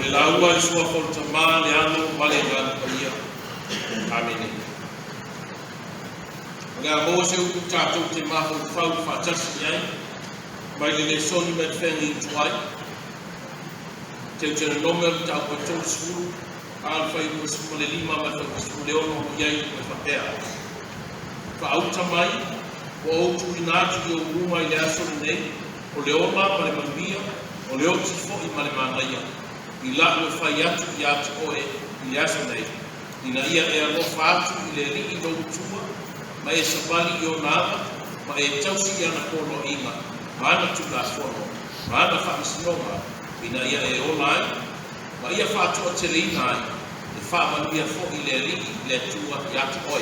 Le lauga i le Suafa o le Tama, le Alo ma le Agaga Paia. Amene. O le a maua se upu tatou te mafaufau faatasi i ai mai le lesoni mai le Feagaiga Tuai, Teuteronome o le mataupu e 30, a o le fuaiupu e 15 ma le fuaiupu 16 o lo o i ai upu e faapea: Faauta mai, ua ou tuuina atu i ou luma i le aso lenei, o le ola ma le manuia, o le oti foi ma le manaia, i lau e fai atu ia te oe i le aso nei, ina ia e alofa atu i le Alii lou Atua, ma e savali i ona ala, ma e tausi i ana poloaiga, ma ana tulafono, ma ana faamasinoga, ina ia e ola ai, ma ia faatoateleina ai, e faamanuia foi le Alii le Atua ia te oe.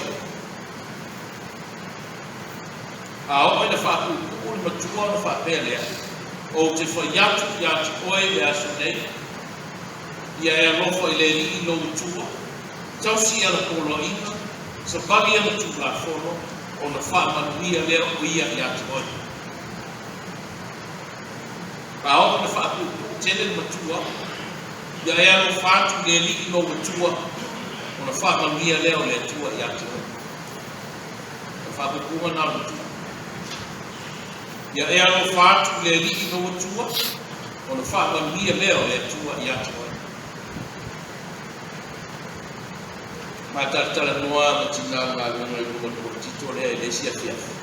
A oo ina faapuupuu le matua ona faapea lea, ou te fai atu ia te oe i le aso nei, ia e alofa i le Alii lou Atua, tausi i ana poloaiga, savali i ana tulafono, ona faamanuia lea o ia ia te oe. A oo ina faapuupuu tele le matua, ia e alofa atu i le Alii lou Atua, ona faamanuia lea o le Atua ia te oe. O le faapuupuuga lena o le matua. Ia e alofa atu i le Alii lou Atua, ona faamanuia lea o le Atua ia te oe. Faatalatalanoa ma tina o galuega i luma o le poloketi lea i le isi afiafi.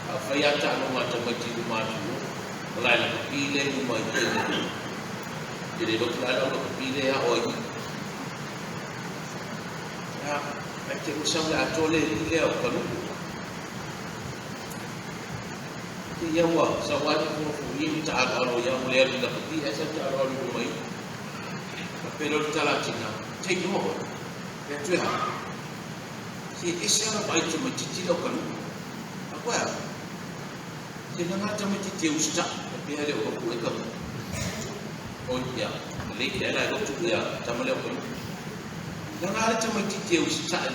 A fai lava taaloga a tamaiti i luma atu o, o la e lakapi lea i luma i teine. E le lotu la lau lakapi lea ao ai. Ia, ae te ua sau le atoa le alii lea o Kaluku. Te ia ua sau lava le fofoga i taaloalo ia ua le alu i lakapi ae sau taaloalo i luma i. Faapea lea o le tala a tina, te iloa oe. E atu e a. Se ese ala vaai tamaitiiti lea o Kaluku. A koe a? Se laga tamaitiiti e usitai. Faapea lea o kapu e Kaluku. Oi ia, lelei lea la e lotu ia tama lea o Kaluku. Laga le tamaitiiti e usitai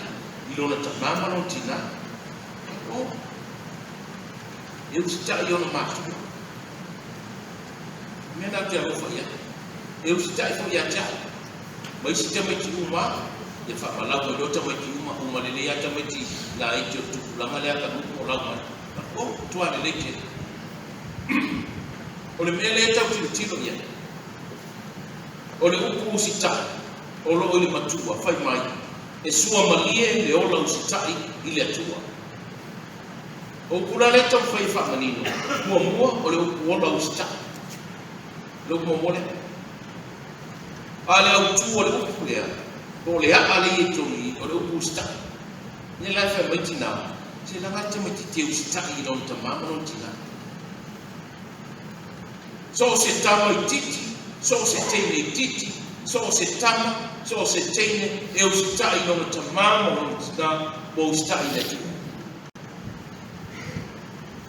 i lona tamā ma lona tinā. O, e usitai i ona matua. O mea na ou te alofa i ai. E usitai foi ia te au. Ma isi tamaiti uma, ia faamalau mai loa tamaiti uma, uma lelei lava tamaiti laiti o le tupulaga lea a Kaluku o lau mai. O, matua lelei tele. O le mea lea e tau tilotilo i ai, o le upu usitai o lo o i le matua, fai mai, e suamalie le ola usitai i le Atua. O upu la lea e taumafai e faamanino, muamua o le upu ola usitai. Le upu muamua lea. A le autu o le upu lea, po o le a'a lea i totonu i i, o le upu usitai. Lea la e fai mai tina, se laga le tamaitiiti e usitai i lona tamā ma lona tinā. So o se tama itiiti, so o se teine itiiti, so o se tama, so o se teine e usitai i lona tamā ma lona tinā, ua usitai i le Atua.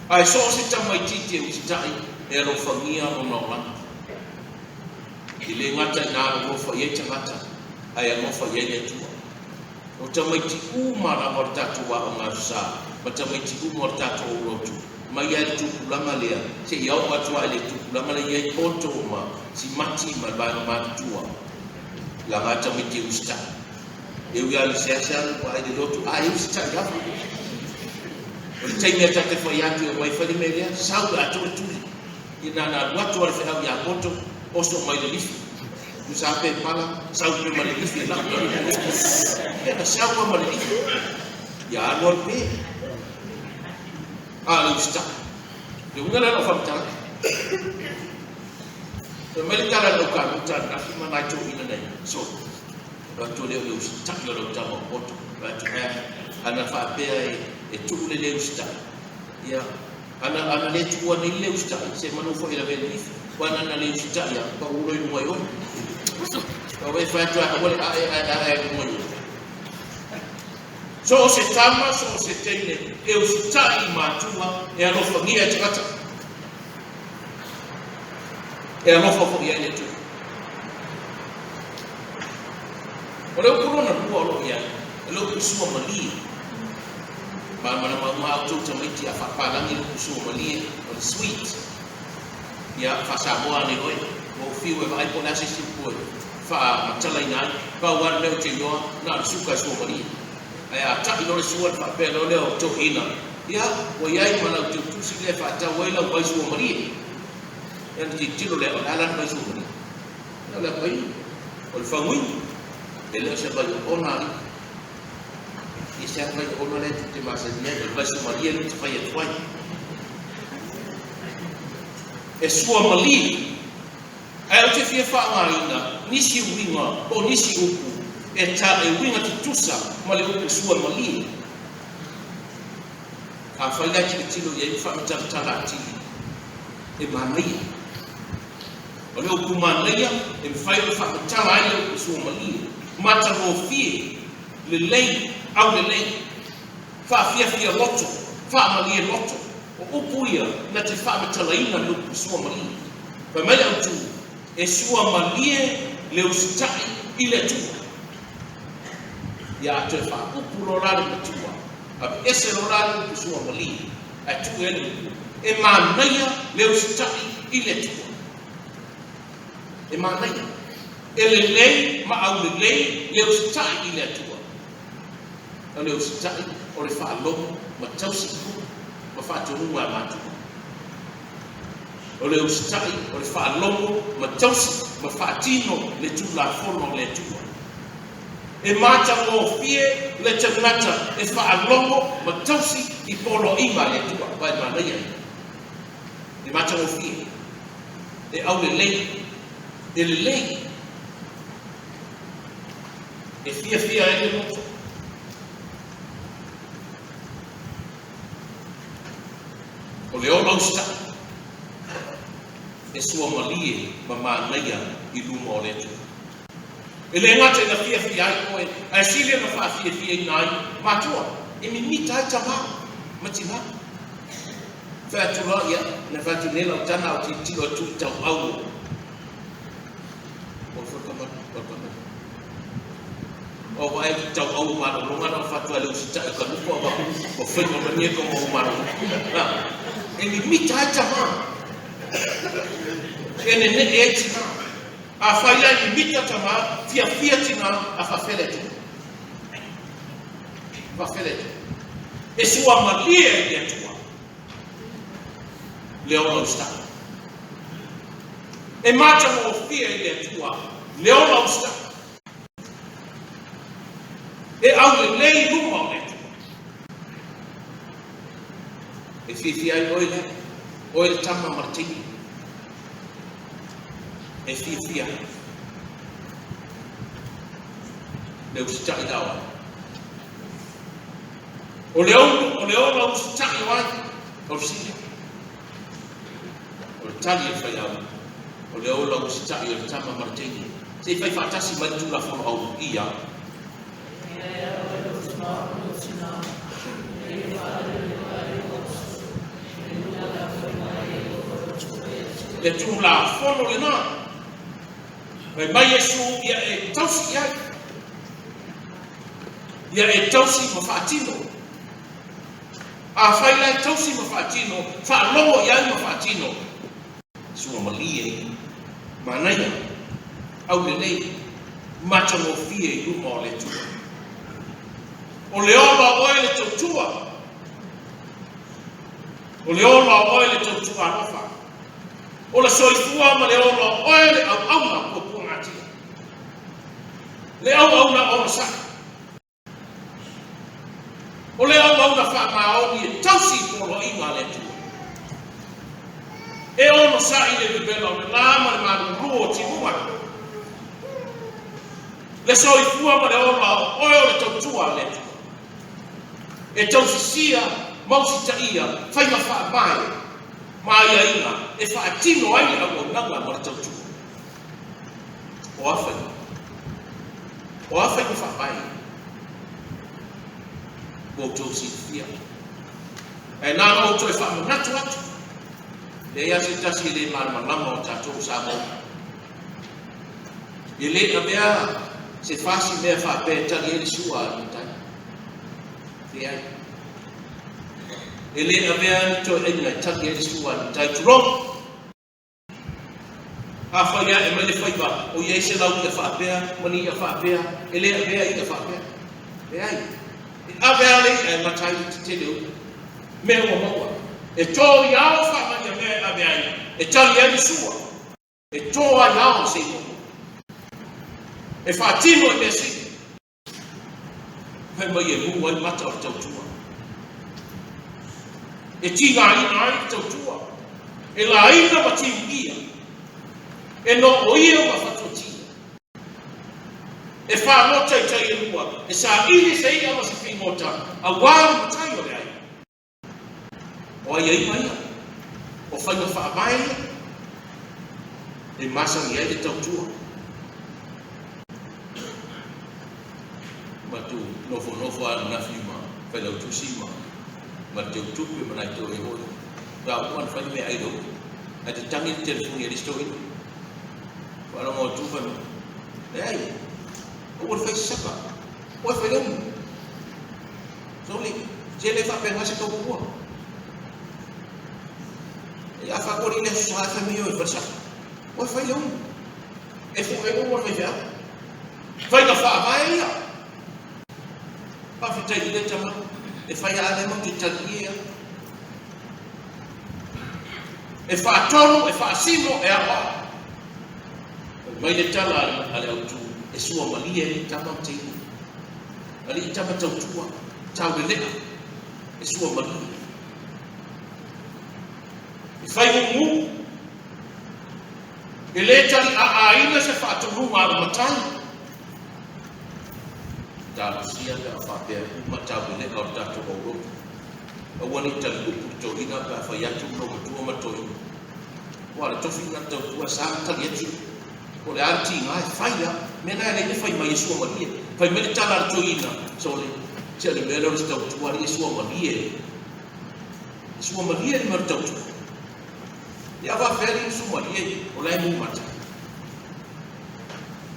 Ae so o se tama itiiti e usitai, e alofagia lona olaga. E le gata ina alolofa i ai tagata, ae alofa i ai le Atua. O tamaiti uma lava o le tatou aoga Aso Sa ma tamaiti uma o le tatou aulotu, mai lava i le tupulaga lea seia oo atu lava i le tupulaga lea e i ai poto ma simati ma le vaega matutua, laga tamaiti e usitai. E ui lava ina seasea ona vaai i le lotu, ae usitai lava. O le taimi a ta te fai atu e omai e fai le mea lea, sau le atoa le tuli. Ia na ona alu atu lava le feau ia Poto, oso mai le lifi. Tusa lava pe pala, sau pea ma le lifi e lau. Ia na sau lava ma le lifi. Ia alu alu pe. A o le usitai. Le uiga lea o lau faamatalaga. Fai mai le tala a le aukamuta ananafi ma nai toeaiina nei, so, o atu lea o le usitai o lau tama o Poto. Fai atu, ea, ana faapea e tuu le le usitai, ia, Ana, ana le tuua nei le usitai, se manu foi e lavea i le lifi. Ua ana ana le usitai a, pau loa i luga i oe. Aua e fai atu ai, aua le ae, ae ae i luga i oe. So o se tama, so o se teine, e usitai i matua, e alofagia e tagata. E alofa foi i ai le Atua. O le upu lona lua o lo o i ai, o le upu suamalie. Malamalama uma a outou tamaiti a faapalagi le upu suamalie, o le sweet. Ia, faa-Samoa ane oe. Ua ou fiu e vaai po o le a se isi upu e faamatalaina ai. Pau lava le mea ou te iloa, na o le suka e suamalie. Ae a ta'i loa le sua ona faapea loa lea o toeaiina, Ia, ua i ai ma lau teutusi lea e faatau ai lau vai suamalie. Ia ona tilotilo lea, o le a la le vai suamalie? Ia o le apaina, o le faguina, e le o se vai oona alii. Ia se vai oona lea tou te masani ai, o le vai suamalie lea ou te fai atu ai. E suamalie. Ae ou te fia faaaogaina nisi uiga po o nisi upu e ta e uiga tutusa ma le upu suamalie. Afai la e tilotilo i ai ma faamatalatala atili, e manaia. O le upu manaia e mafai ona faamatala ai le upu suamalie, matagofie, lelei, aulelei, faafiafia loto, faamalie loto. O upu ia na te faamatalaina le upu suamalie. Fai mai le autu, e suamalie le usitai i le Atua. Ia a toe faaupu loa la le matua, aveese loa la le upu suamalie, ae tuu i ai le upu, e manaia le usitai i le Atua. E manaia, e lelei ma aulelei le usitai i le Atua. O le usitai o le faalogo ma tausi i ma faatonuga a matua. O le usitai o le faalogo ma tausi ma faatino le Tulafono a le Atua. E matagofie le tagata e faalogo ma tausi i poloaiga a le Atua. Aua e manaia ia. E matagofie, e aulelei, e lelei, e fiafia ai le loto. O le ola usitai e suamalie ma manaia i luma o le Atua. E le gata ina fiafia ai oe, ae sili ona faafiafiaina ai matua, e mimita ai tama ma tina. Fai atu loa, ia, na fai atu nei lau tana, au tilotilo atu i tauau o o le falekamanu. O vaai atu i tauau o malologa na fatu ai le usitai ka nofo a o faiva mania ka mau malologa. E mimita ai tama. E nene'e ai tina. Afai la e mimita tama, fiafia tina, a faafea le Atua? Faafea le Atua? E suamalie i le Atua le ola usitai. E matagofie i le Atua le ola usitai. E aulelei i luma o le Atua. E fiafia ai oe lea, oe le tama ma le teine. E fiafia ai. Le usitai la o ai. O le o le ola usitai o ai, o le fesili. O le tali a le faiaoga, o le ola usitai o le tama ma le teine. Se i fai faatasi mai le Tulafono Autu ia. Le Tulafono lena. Fai mai Iesu, ia e tausi i ai. Ia e tausi ma faatino. Afai la e tausi ma faatino, faalogo i ai ma faatino. Sua malie, manaia, aulelei, matagofie i luma o le Atua. O le ola o oe le tautua. O le ola o oe le tautua alofa. O le soifua ma le ola o oe le auauna puapuagatia. Le auauna onosai. O le auauna faamaoni e tausi i poloaiga a le Atua. E onosai le vevela o le la ma le malulu o timuga. Le soifua ma le ola o oe o le tautua a le Atua. E tausisia ma usitaia faiga faavae ma aiaiga e faatino ai le auaunaga ma le tautua. O a faiga? O a faiga faavae ia? Ua outou silafia. Ae na ona ou toe faamanatu atu, leai lava se tasi e le malamalama o tatou o Samoa. E le avea se fasi mea faapea e tali ai le sua a le matai. Leai. E le avea ni toeaiina e tali ai le sua a le matai. Tulou! Afai e ae mai le faiva o i ai se lau i'a faapea ma ni i'a faapea, e le avea i'a faapea. Leai. E ave lava le i'a e gata ai le tetele o i'a. Mea ua maua. E to i ao faamai ia mea e ave ai, e tali ai le sua. E to ai ao se i'a. E faatino i mea sili. Fai mai e mū ai mata o le tautua. E tigaina ai le tautua. E laina ma tiuia. E nooia ma fatuatia. E fagota i tai e lua. E saili se i'a ma se figota auā le matai o le aiga. O aiaiga ia, o faiga faavae ia e masani ai le tautua. Matou nofonofo lava ananafi ma Failautusi ma ma le Teutupe ma nai toeaiina foi sa uma ona fai le meaai i le uta ae tatagi le telefoni a le isi toeaina. Faalogo atu fai mai, leai, aua le fai se saka, oe fai le umu. Sole, se le faapena se tautua. E a faakoli le aso sa e fai mai oe fai le saka. Oe fai le umu. E foe umu o le faifeau. Faiga faavae ia. Faafetai i le tama e fai a le matou te talilie au. E faatonu, e faasino, e aoao. Fai mai le tala a le autu, e suamalie ai le tama ma teine. Alii tama tautua, taulelea, e suamalie. E fai mumu, e le taliaaina se faatonuga a le matai. Talosia pe a faapea uma taulelea o le tatou aulotu. Aua ne i taliupu le toeaina pe a fai atu le loomatua ma le toeaina. Aua o le tofi lena o le tautua e sa ona tali atu. Po o le a le tiga e fai lava. O le mea lena e ala ai ona fai mai e suamalie. Fai mai le tala a le toeaina, Sole, se o le mea lea o le tautua alii e suamalie. E suamalie le mea o le tautua. Ia a faapefea alii ona suamalie o la e mu mata.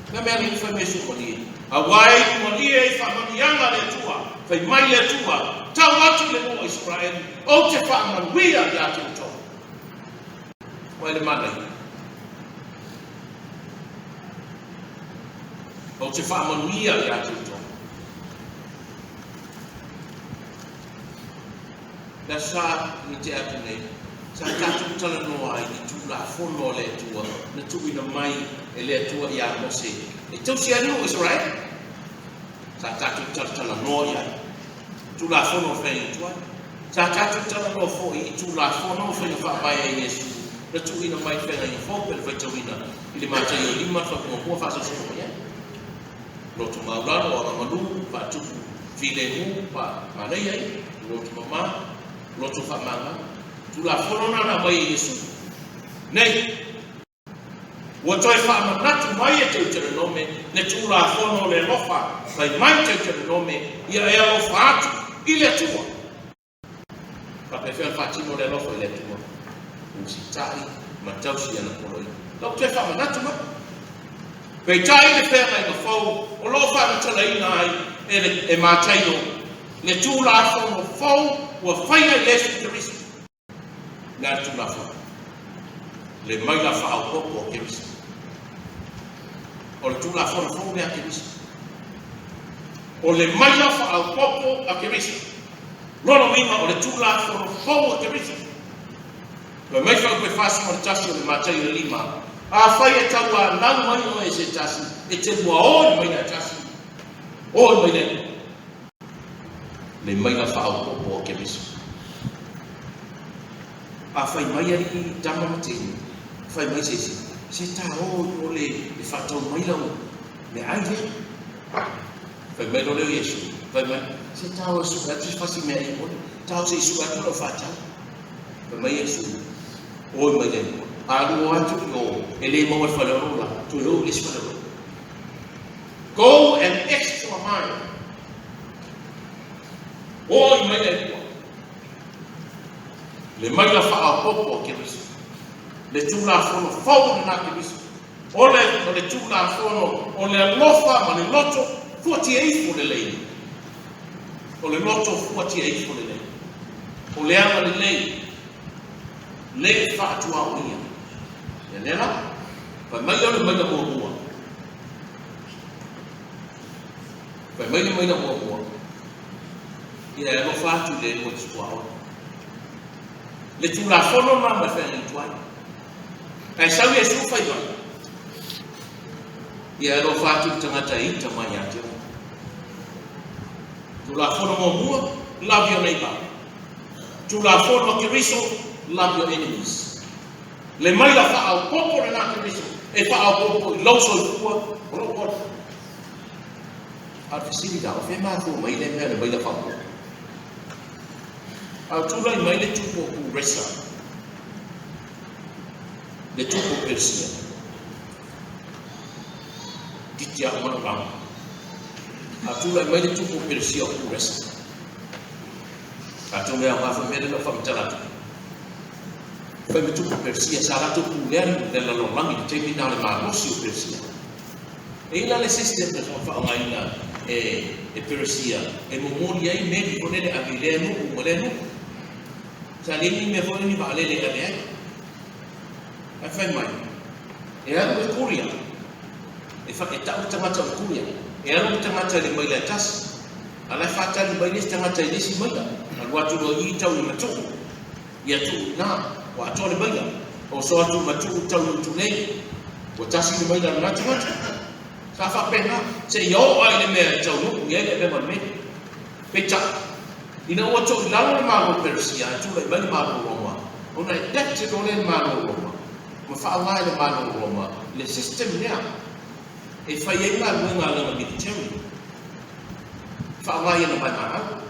O le a mea alii ona fai mai e suamalie? Aua e iumalie i faamanuiaga a le Atua, fai mai le Atua, tau atu i le nuu o Isaraelu, ou te faamanuia ia te outou. Mai le manaia. Ou te faamanuia ia te outou. Le aso Sa na tea atu nei, sa tatou talanoa ai i Tulafono a le Atua na tuuina mai e le Atua iā Mose e tausi ai le nuu o Isaraele. Sa tatou talatalanoa i ai. Tulafono o feagaiga tuai. Sa tatou talanoa foi i Tulafono ma faiga faavae a Iesu na tuuina mai i feagaiga fou pe le faitauina i le Mataio 5 le faapumapua faasausauga mai ai. Loto maulalo, agamalu, faatupu filemu, manaia ia, loto mama, loto faamagalo. Tulafono na na aumai e Iesu. Nei, Ua toe faamanatu mai e Teuteronome le Tulafono o le alofa, fai mai Teuteronome, ia e alofa atu i le Atua. Faapefea ona faatino le alofa i le Atua? Usitai ma tausi ana poloaiga. La ua toe faamanatu mai. Peitai le feagaiga fou o lo o faamatalaina ai e le e Mataio le Tulafono fou ua faia e Iesu Keriso. Le a le Tulafono? Le maila faaopoopo a Keriso. O le Tulafono fou lea a Keriso. O le maila faaopoopo a Keriso. Lona uiga o le Tulafono fou a Keriso. Fai mai Fuaiupu e 41 o le Mataio e 5, Afai e tauanau mai oe e se tasi, e te lua o i le maila e tasi, o i le maila e lua. Le maila faaopoopo a Keriso. A fai mai alii tama ma teine, fai mai se isi, Se ta o i o le e faatau mai lau meaai lea. Fai mai loa lea o Iesu, fai mai, Se ta o e sue atu se fasi meaai e ole, ta o se i sue atu lau faatau. Fai mai Iesu, O i maila e lua. Alu o atu i o, e le maua i le faleoloa la, toe o i le isi faleoloa. Go an extra mile. O i maila e lua. Le maila faaopoopo a Keriso. Le Tulafono fou lena a Keriso. O le, o le Tulafono o le alofa ma le loto fuatia ifo lelei. O le loto fuatia ifo lelei. O le agalelei le faatuaoia. Ia lea la. Fai mai lea o le maila muamua. Fai mai le maila muamua, Ia e alofa atu i le ua te tuaoi. Le Tulafono lena ma le feagaiga tuai. Ae sau Iesu fai mai, Ia e alofa atu i le tagata e ita mai ia te oe. Tulafono muamua, love your neighbor. Tulafono a Keriso, love your enemies. Le maila faaopoopo lena Keriso e faaopoopo i lou soifua o lou ola. A o le fesili la, o fea e mafua mai lea mea le maila faaopoopo? A o tulai mai le tupu o Kuresa, le tupu o Peresia, titi a uma lou amo. A tulai mai le tupu o Peresia o Kuresa, atonu e aoga foi mea lea na ou faamatala atu. Fai ma tupu o Peresia, sa latou pulea le lalolagi i le taimi na o le malosi o Peresia. E i ai la le system na faaaogaina e Peresia e momoli ai meli foi lele ave i lea nuu ma lea nuu. Sa leai ni mea foi lea ni vaalele e ave ai. Ae fai mai, e alu le courier, e, fa, e tau le tagata o le courier, e alu le tagata i le maila e tasi, a la e faatali mai le isi tagata i le isi maila, alu atu loa i i tau i Matu'u, Ia tuu i ina, ua atoa le maila. Oso atu ma tuu tau i Utulei. Ua tasi le maila a lena tagata. Sa faapena, seia oo lava i le mea e taunuu i ai le avega o le meli. Peitai, ina ua tuu i lalo le Malo o Peresia ae tulai mai le Malo o Roma, ona e adapt loa lea e le Malo o Roma ma faaaoga e le Malo o Roma le system lea e fai ai galuega a lana military, faaaoga i ana vaevaeau.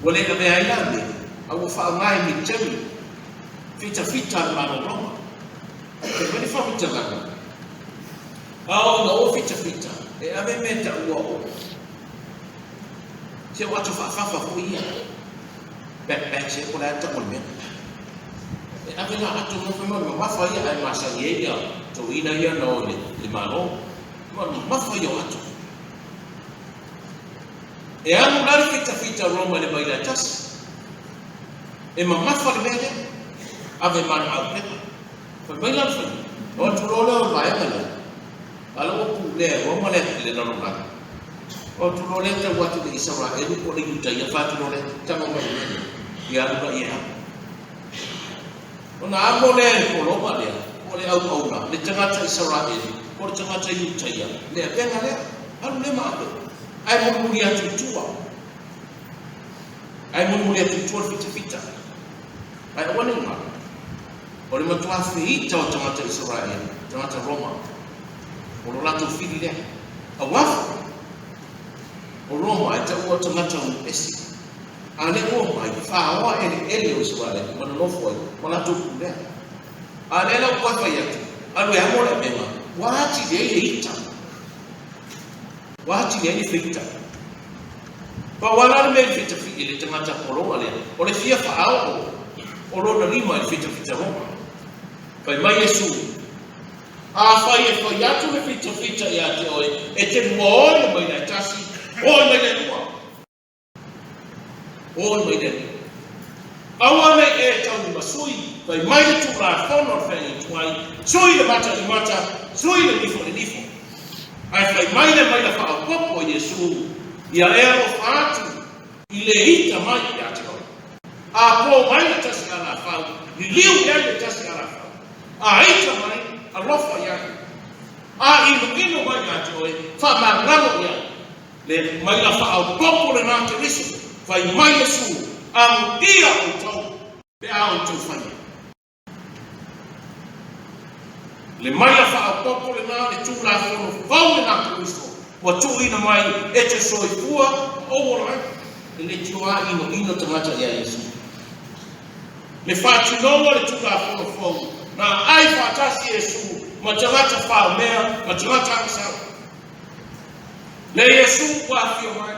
Ua le avea ai la mea, a ua faaaoga e military fitafita a le Malo o Roma. Fai mai le faamatalaga, A oo ina o fitafita, e ave mea taua o se o ato faafafa foi ia, backpacks ea po o le a le tau o le mea. E ave la ato na fai mai o le mamafa ia ae masani ai ia toeaina ia na o i le Malo. Ma o le mamafa ia o ato. E alu la le fitafita Roma i le maila e tasi. E mamafa le mea lea. Ave ma le aupepa. Fai mai la le faiga, o atu loa lea o le vaega lea, a la ua pulea e Roma le le lalolagi. O atu loa lea tau atu i le Isaraelu po o le Iutaia, fai atu loa lea, tago mai le mea lea, ia alu la i e amo. Ona amo lea e le pologa lea, po o le auauna, le tagata Isaraelu, po o le tagata Iutaia, le avega lea, alu lea ma ave. Ae mulimuli atu i tua. Ae mulimuli atu i tua le fitafita. Ae aua ne i galo, o le matua feita o tagata Isaraelu, tagata Roma, o lo latou fili lea. Auā foi, o Roma e taua o tagata o pese. A lea ua omai, faaoa eleele o Isaraelu ma nonofo ai ma latou pulea. A lea la ua toe fai atu, alu e amo le avega, ua atili ai le ita. Ua atili ai le feita. Pau lava la le mea i le feita i le tagata pologa lea, o le fia faaoo o lona lima i le feitafita Roma. Fai mai Iesu, Afai e fai atu le feitafita ia te oe, e te lua oe le maila e tasi, oe maila e lua. Oi mai le Alii. Aua nei e taulimasui, fai mai le Tulafono a le feagaiga tuai, sui le mata i le mata, sui le nifo i le nifo. Ae fai mai le maila faaopoopo a Iesu, Ia e alofa atu i le ita mai ia te oe. A po mai le tasi alafau, liliu i ai le tasi alafau. A ita mai, alofa i ai. A inoino mai ia te oe, faamagalo i ai. Le maila faaopoopo lena Keriso, fai mai Iesu, Amuia outou pe a outou faia. Le maila faaopoopo lena, le Tulafono fou lena Keriso, ua tuuina mai e te soifua ma ou ola ai. E le tioa inoino tagata ia Iesu. Le faatinoga o le Tulafono fou, na ai faatasi Iesu ma tagata faomea ma tagata agasala. Le Iesu ua afio mai,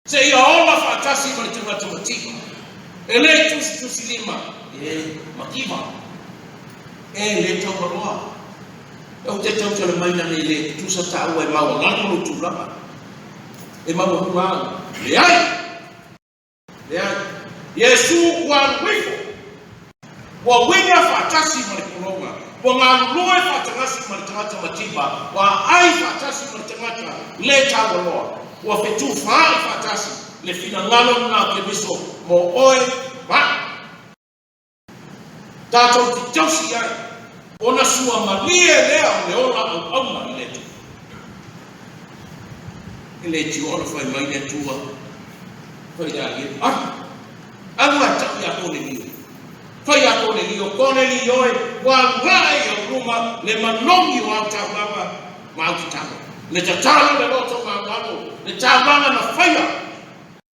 seia ola faatasi ma le tagata mativa, e le i tusitusilima, e mativa, e le taumaloa. Ou te tautala mai na nei le tutusa taua e maualalo lou tulaga, e maualuga au. Leai! Leai. Iesu ua alu ifo. Ua uiga faatasi ma le pologa, ua galulue faatagasi ma le tagata mativa, ua aai faatasi ma le tagata le taualoa, ua fetufaai faatasi le finagalo lena o Keriso mo oe ma a'u. Tatou te tausi i ai, ona sua malie lea o le ola auauna i le Atua. E le tioa ona fai mai le Atua, fai le agelu, Alu, alu ae tau ia Konelio. Fai ia Konelio, Konelio e, ua alu ae i ou luma le manogi o au taulaga ma au tatalo. Le tatalo le loto maualalo, le taulaga na faia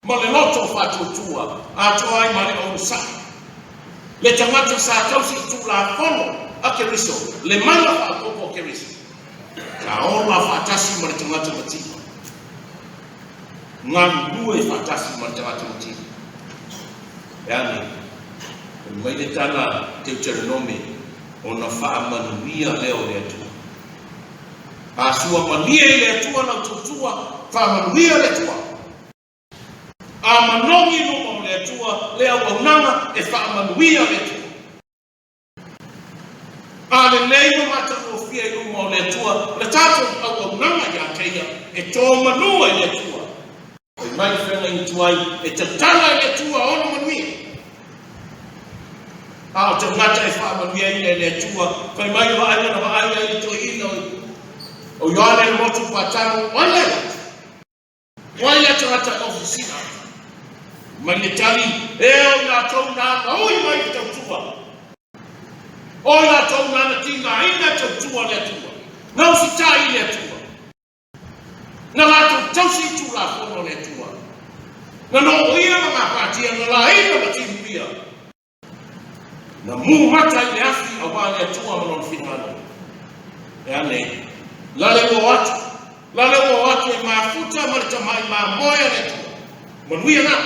ma le loto faatuatua atoa ai ma le onosai. Le tagata sa tausi i Tulafono a Keriso, le mala faaopoopo a Keriso, sa ola faatasi ma le tagata mativa, galulue faatasi ma le tagata mativa. E a nei? Fai mai le tala Teuteronome, ona faamanuia lea o le Atua. A sua malie i le Atua lau tautua, faamanuia le Atua. A manogi i luma o le Atua le auaunaga, e faamanuia le Atua. A lelei ma matagofie i luma o le Atua le tatou auaunaga ia te ia, e tō manua i le Atua. Fai mai le feagaiga tuai, e tatala e le Atua ona manuia. A o tagata e faamanuiaina e le Atua, fai mai le vaaiga na vaai ai le toeaina o Ioane le motu patano, o ai lea? O ai lea tagata e ofisina atu? Mai le tali, e o i latou nāna ui mai le tautua. O i latou nāna tigaina e tautua le Atua. Na usitai i le Atua. Na latou tausi i Tulafono a le Atua. Na nofoia ma gapatia, na laina ma timuia. Na mū mata i le afi aua le Atua ma Lona finagalo. E a nei? Lale ua o atu, lale ua o atu e mafuta ma le tamai mamoe a le Atua. Manuia na!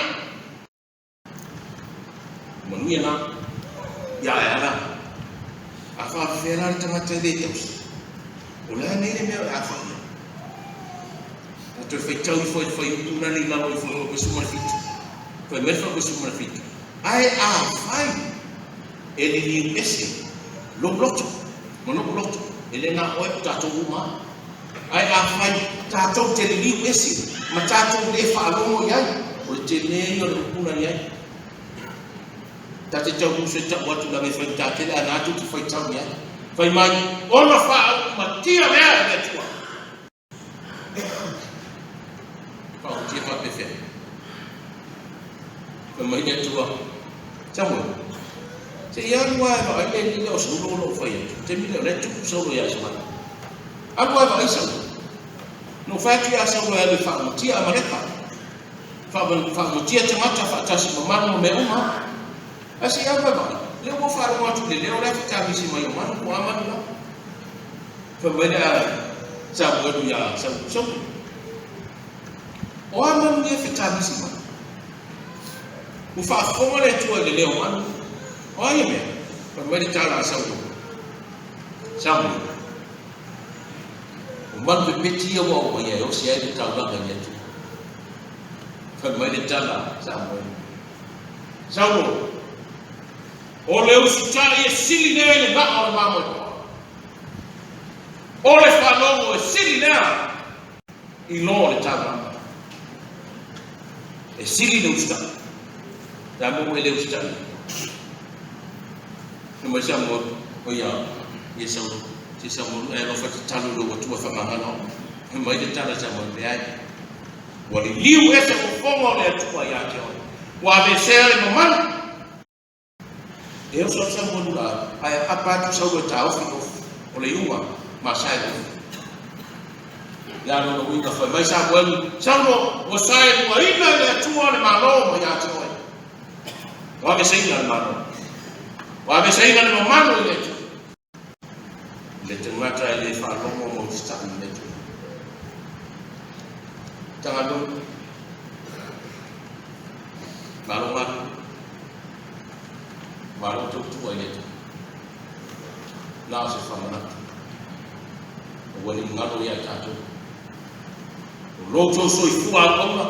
Manuia na! Ia e a la? A faafefea la le tagata e le tausi? O le a nei le mea o le a fai ai? Na toe faitau ifo i le fuaiupu lale i lalo ifo o le 27. Fai mai le 27, Ae afai e liliu ese lou loto ma lou loto, e le na oe o tatou uma lava. Ae afai tatou te liliu ese ma tatou le faalogo i ai, o le tele ia o le upu na i ai. Ta te tau musu e tau atu leaga e faigata tele ae na atu te faitau i ai. Fai mai, ona faaauumatia lea e le Atua. Faaauumatia faapefea? Fai mai le Atua, Samuel, se i alu lava e vaai le alii lea o Saulo o lo o fai atu. Taimi lea o la e tupu Saulo ia Isaraelu. Alu lava e vaai Saulo. Na ou fai atu ia Saulo e alu e faaauumatia Amaleka. Faaauumatia tagata faatasi ma manu ma mea uma. Ae se i alu e vaai, lea ua ou faalogo atu i le leo la e fetamisi mai o manu po o a manu la. Fai mai le Samuelu iā Saulo, Saulo, o a manu ia e fetamisi mai? Ua faafofoga le Atua i le leo o manu. O a ia mea? Fai mai le tala a Saulo, Samuelu, o manu pepeti ia ua aumaia e osi ai le taulaga i le Atua. Fai mai le tala a Samuelu, Saulo, o le usitai e sili lea i le ga'a o le mamoepoa. O le faalogo e sili lea i lo o le taulaga. E sili le usitai. Le a mo e le usitai. Fai mai Samuelu, o ia, ia Saulo, se Samuelu, e alofa tatalo i lou Atua e faamagalo au. Fai mai le tala a Samuelu, leai. Ua liliu ese fofoga o le Atua ia te oe. Ua aveesea le mamalu. E oso atu Samuelu la, ae aapa atu Saulo e taofi ofi o le iuga ma sae ofi. Ia lona uiga fai mai Samuelu, Saulo, ua saeluaina e le Atua le Malo mai ia te oe. Ua aveeseina le Malo. Ua aveeseina le mamalu i le Atua. Le tagata e le faalogo ma usitai i le Atua. Tagaloa. Malo galu. Malo tautua i le Atua. Na o se faamanatu. Aua ne i galo ia i tatou. O lo outou soifua auauna,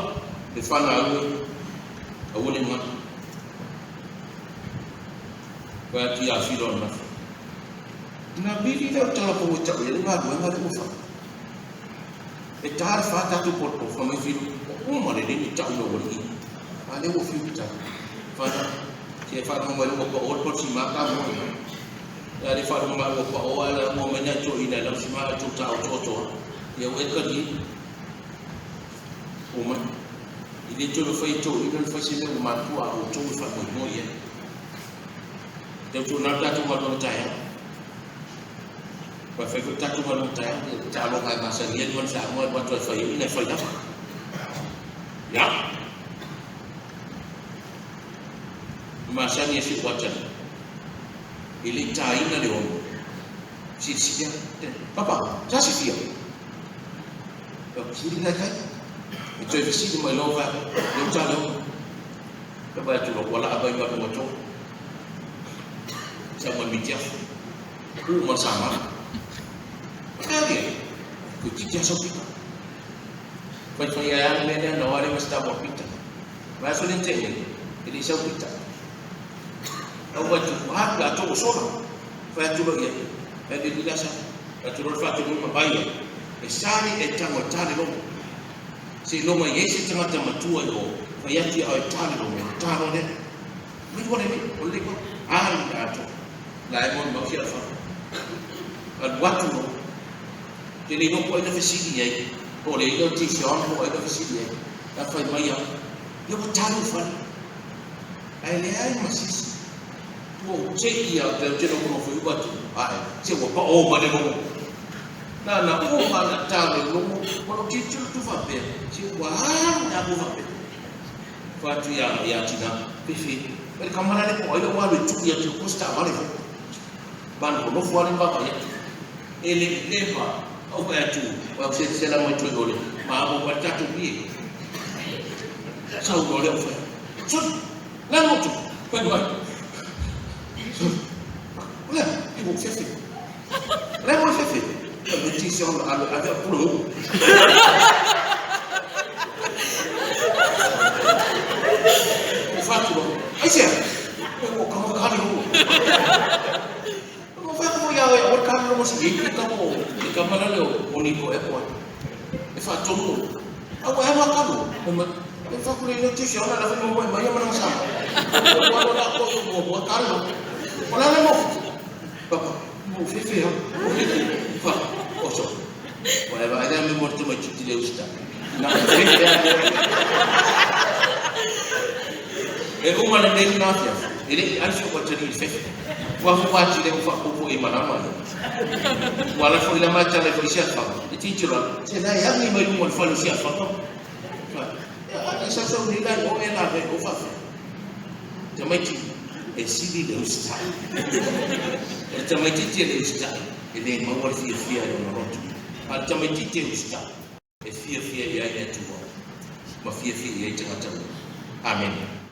le fanau e, aua ne i galo. Fai atu ia Filo ananafi. Na vili lea o tala pou e tau i ai le galuega lea ua fai. E ta le fa tatou poto, fai mai Filo, ua uma lelei ni tau i lou alii. A lea ua fiu tala. Fana, se faalogo mai ua pao le palusima ka mo ina. Ia le faalogo mai ua pao a la ua mai nai toeaiina e lausima a tou ta otoa. Ia ua e talie. Omai. E le toe mafai e toeaiina ona fai se mea ua matua a outou e faamoemoe i ai. Tautuana le tatou galuega taeao. Ua fai foi tatou galuega taeao, ia taaloga e masani ai le manu Samoa e alu atu e fai ai, ina e fai lava. Ya. Masani e si ou atalii. E le i taina le ono. Silisili lava. Papa, sa sifia? Fesili nai kai. E toe fesili mai loa vae, lea ua ta le ono. Ka vaai atu loa, ua laa mai ma luga tonu. Sau mai mitiafu. Pu ma le samala. Kali, toeitiiti lava sau pita. Faifai ai lava le mea lea na o lea ma se taua pita. Vaiaso lea na tea nei, e le i sau pita. Au mai tu, alu le atoa ua sola. Fai atu loa i ai, e le lila sa. Fai atu loa le faatonu ma vai ai. E sali e tago e ta le logo. Seiloga i ai se tagata matua i o, fai atu ia oe ta le logo, ona ta loa lea. Mai ua lelei, o lelei koa. Alu le atoa. La e molimau si alafana. Alu atu loa. Ke le iloa po o ai na fesili i ai, po o le ina o Tiseon po o ai na fesili i ai. La fai mai a, ia ua ta lou fale. Ae leai ma se isi. Ua ou tei a pea ou te nofonofo i uka atu, ae, se ua paʻō mai le logo. Na na uma na ta le logo, ma lou tilotilo atu faapea, se ua alu le apu faapea. Fai atu ia, ia tina, Fefe, e le kama la le po o ai lea ua alu e tui atu i se taavale foi. Ma nofonofo lava le vaavaai atu. E le i leva, ou fai atu, au se sela mai toe ole, ma amo mai le tatou pie. Sau loa lea ou fai atu, Soli, le a motu? Fai mai, Soli, o le a? I ua ou fefe. O le a ua e fefe? Fai mai, Ti se ona alo e ave au pule ou. Ou fai atu loa, Aisea? Ua kama kali loa. Ua fai atu foi ia oe, aua le kali loa ma si e i kama o le kama la lea o Niko e koe. E faatonu oe. A ua ea kalo. Fai mai, e fai atu le ina tisi ona la fai mai mai mana sa. Ua ua la ko ua ua kali loa. O la le mo. Papa, mo fefe ha. O fefe. Fa, oso. Ua e vaai le mo te mai titi le usita. Na fefe a. E uma lenei lena afiafi, e le i ai se atalii i le fefe. Ua fufa atu i le faaopoopo i malama ia. Ua ala foi la ma tala foi si afaga. E tilotilo atu, se la e agi mai luma o le fale o si afaga. E sausau nei la i o e la ve o faafea. Tamaiti, e sili le usitai. O le tamaitiiti e le usitai, e le maua le fiafia i lona loto. A o le tamaitiiti e usitai, e fiafia i ai le Atua ma fiafia i ai tagata uma. Amene.